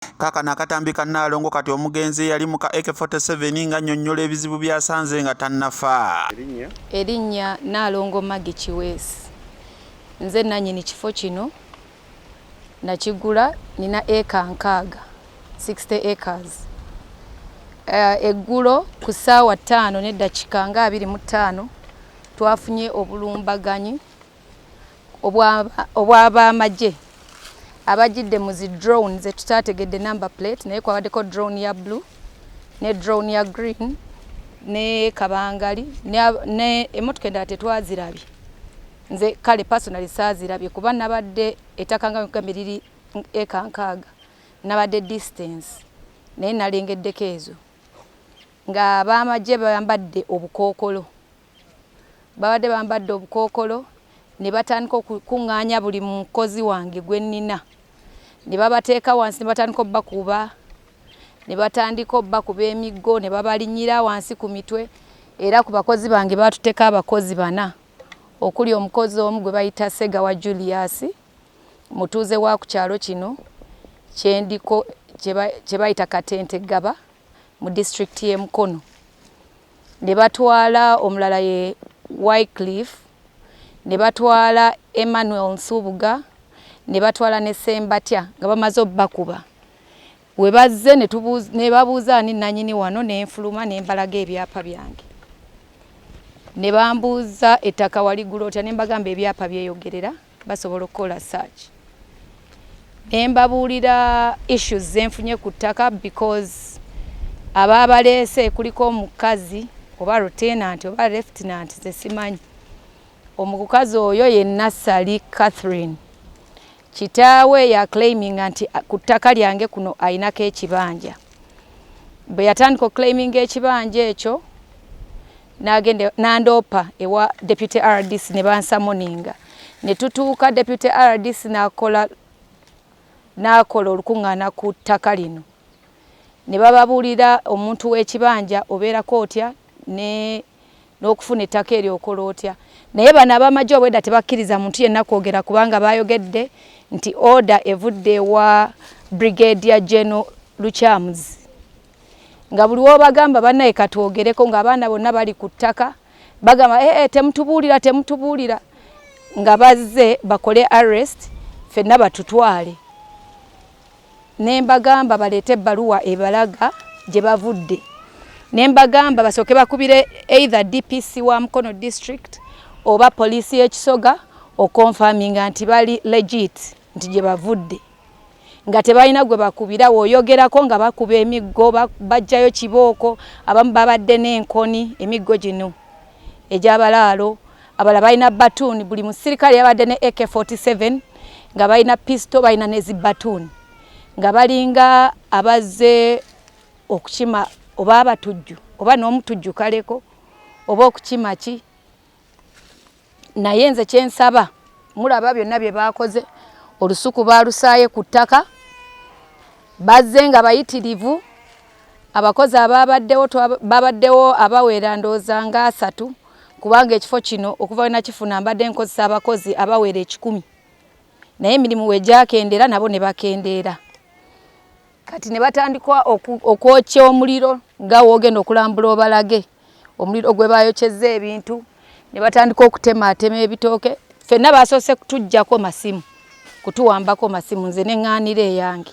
Kaakano akatambi ka Nnaalongo kati omugenzi eyali mu ka AK47 ng'annyonnyola ebizibu by'asanze nga tannafa. Erinnya Nnaalongo Maggie Kiweesi. Nze nnannyini kifo kino, nakigula nina eka 60, 60 acres. Eggulo ku ssaawa 5:25 twafunye obulumbaganyi obw'abamagye abajjidde mu zi drone ze tutaategedde number plate, naye kwabaddeko drone ya blue ne drone ya green ne kabangali ne emmotoka endala tetwazirabye. Nze kale personally saazirabye kuba nabadde ettaka nga gambye liri eka 60, nabadde distance, naye nalengeddeko ezo nga ab'amagye bambadde obukookolo, babadde bambadde obukookolo ne batandika okukuŋŋaanya buli mukozi wange gwe nnina ne babateeka wansi ne batandika obbakuba, ne batandika obbakuba emiggo ne babalinnyira wansi ku mitwe. Era ku bakozi bange baatutteko abakozi bana, okuli omukozi omu gwe bayita Segawa Julius, mutuuze wa ku kyalo kino kyendiko kye bayita Katente Gaba mu disitulikiti y'e Mukono, ne batwala omulala ye Wycliffe, ne batwala Emmanuel Nsubuga, ne batwala ne Ssembatya nga bamaze obbakuba. We bazze ne babuuza ani nnannyini wano, ne nfuluma ne mbalaga ebyapa byange. Ne bambuuza ettaka waligula otya, ne mbagamba ebyapa byeyogerera, basobola okukola search. Ne mbabuulira issues ze nfunye ku ttaka because abaabaleese kuliko omukazi oba lieutenant oba lieutenant, nze simanyi. Omukazi oyo ye Nassali Catherine. Kitaawe ya claiminga nti ku ttaka lyange kuno ayinako ekibanja. Bwe yatandika okuclaiminga ekibanja ekyo n'agenda n'andoopa ewa Deputy RDC ne bansummoninga ne tutuuka. Deputy RDC n'akola olukuŋŋaana ku ttaka lino ne bababuulira omuntu w'ekibanja obeerako otya ne n'okufuna ettaka eryo okola otya. Naye bano ab'amagye obwedda tebakkiriza muntu yenna kwogera kubanga baayogedde nti order evudde ewa Brigadier General Lukyamuzi, nga buli w'obagamba bannaye katwogereko ng'abaana bonna bali ku ttaka bagamba, "Ee, temutubuulira, temutubuulira," nga bazze bakole arrest ffenna batutwale. Ne mbagamba baleete ebbaluwa ebalaga gye bavudde, ne mbagamba basooke bakubire either DPC wa Mukono District oba poliisi y'Ekisoga okonfaminga nti bali legit, nti gye bavudde, nga tebalina gwe bakubira. W'oyogerako nga bakuba emiggo, bajjayo kibooko, abamu babadde n'enkoni, emiggo gino egy'abalaalo, abalala balina baton. Buli musirikale yabadde ne AK47, nga balina pistol, balina ne zi baton, nga balinga abazze okukima oba abatujju oba n'omutujju kaleko oba okukima ki. Naye nze kyensaba, mulaba byonna bye baakoze, olusuku baalusaaye ku ttaka, bazze nga bayitirivu. Abakozi ababaddewo babaddewo abawera ndowooza nga 30, kubanga ekifo kino okuva we nakifuna mbadde nkozesa abakozi abawera 100, naye emirimu we gyakendera nabo ne bakendeera. Kati ne batandika okwokya omuliro nga woogenda okulambula obalage omuliro gwe bayokyezza ebintu, ne batandika okutemaatema ebitooke. Ffenna basoose kutuggyako masimu, kutuwambako masimu. Nze ne ŋŋaanira eyange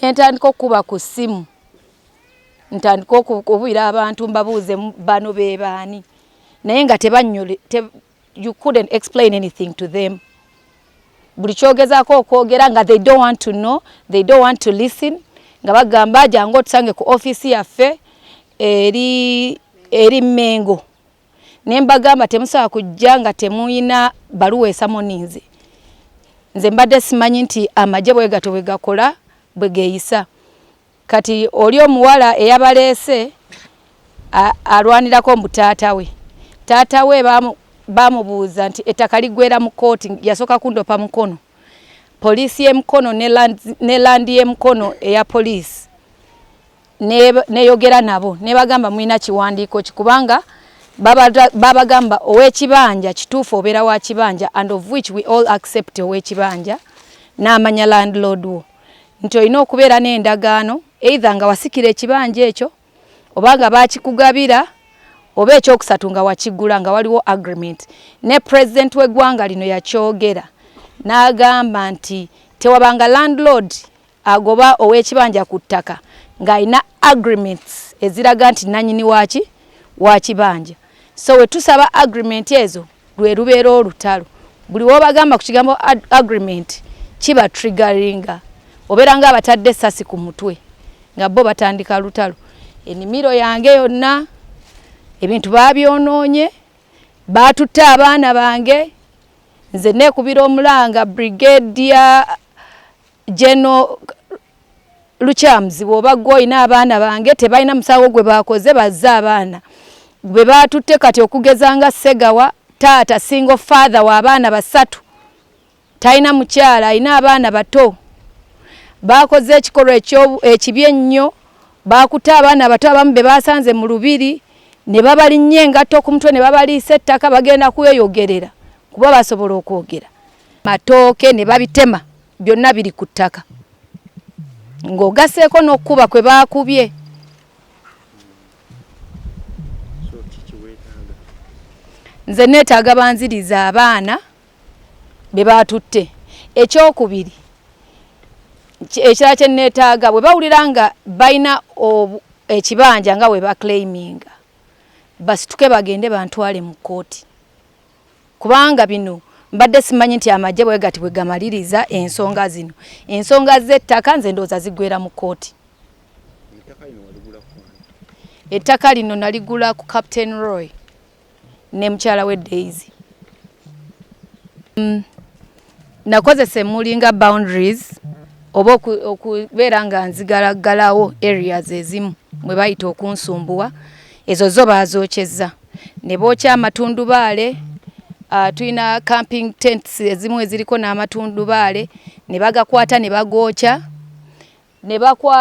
ne ntandika okukuba ku ssimu, ntandika okubuulira abantu mbabuuze bano be baani, naye nga tebannyole you couldn't explain anything to them. Buli kyogezaako okwogera nga they don't want to know, they don't want to listen, nga bagamba jangu otusange ku ofiisi yaffe eri Mmengo. Ne mbagamba temusobola kujja nga temuyina baluwa esummoninze. Nze mbadde simanyi nti amagye bwe gato bwe gakola, bwe geeyisa. Kati oli omuwala eyabaleese alwanirako mbu taata we, taata we bamubuuza nti ettaka liggwera mu kkooti. Yasooka kundopa Mukono, poliisi y'e Mukono ne land y'e Mukono eya poliisi neyogera nabo ne bagamba mulina kiwandiiko ki, kubanga babagamba ow'ekibanja kituufu obeera wa kibanja, and of which we all accept ow'ekibanja n'amanya landlord wo. Nti olina okubeera n'endagaano, either nga wasikira ekibanja ekyo, oba nga bakikugabira, oba ekyokusatu nga wakigula nga waliwo agreement. Ne president w'eggwanga lino yakyogera n'agamba nti tewabanga landlord agoba ow'ekibanja ku ttaka ng'alina agreements eziraga nti nannyini waki wakibanja. So we tusaba agreement ezo, lwe lubeera olutalo. Buli wobagamba ku kigambo agreement, kiba triggeringa, obeera nga abatadde essasi ku mutwe, nga bo batandika lutalo. Ennimiro yange yonna ebintu babyonoonye, batutte abaana bange. Nze neekubira omulanga, Brigadier General Lukyamuzi, bw'oba gwe olina abaana bange, tebalina musango gwe bakoze, bazze abaana bwe batutte. Kati okugeza nga Segawa, taata single father w'abaana basatu, talina mukyala, alina abaana bato. Bakoze ekikolwa ekibi ennyo. Bakutte abaana bato abamu be basanze mu lubiri ne babalinnya engatto ku mutwe ne babaliisa ettaka. Bagenda kweyogerera kuba basobola okwogera. Matooke ne babitema, byonna biri ku ttaka, ng'ogaseeko n'okkuba kwe baakubye. So kiki weetaaga? Nze neetaaga banziriza abaana be baatutte. Ekyokubiri, ekirala kye neetaaga, bwe bawulira nga balina ekibanja nga bwe baclaiminga, basituke bagende bantwale mu kkooti, kubanga bino mbadde simanyi nti amagye bwe gati bwe gamaliriza ensonga zino. Ensonga z'ettaka nze ndowooza ziggwera mu kkooti. Ettaka lino waligula kwani? Ettaka lino naligula ku Captain Roy ne mukyala we Daisy. Nakozesa emmuli nga boundaries, oba okubeera nga nzigalaggalawo areas ezimu mwe bayita okunsumbuwa. Ezo zo baazookyezza ne bookya amatundubaale. Tulina camping tents ezimu eziriko n'amatundubaale, ne bagakwata ne bagookya ne bakwa.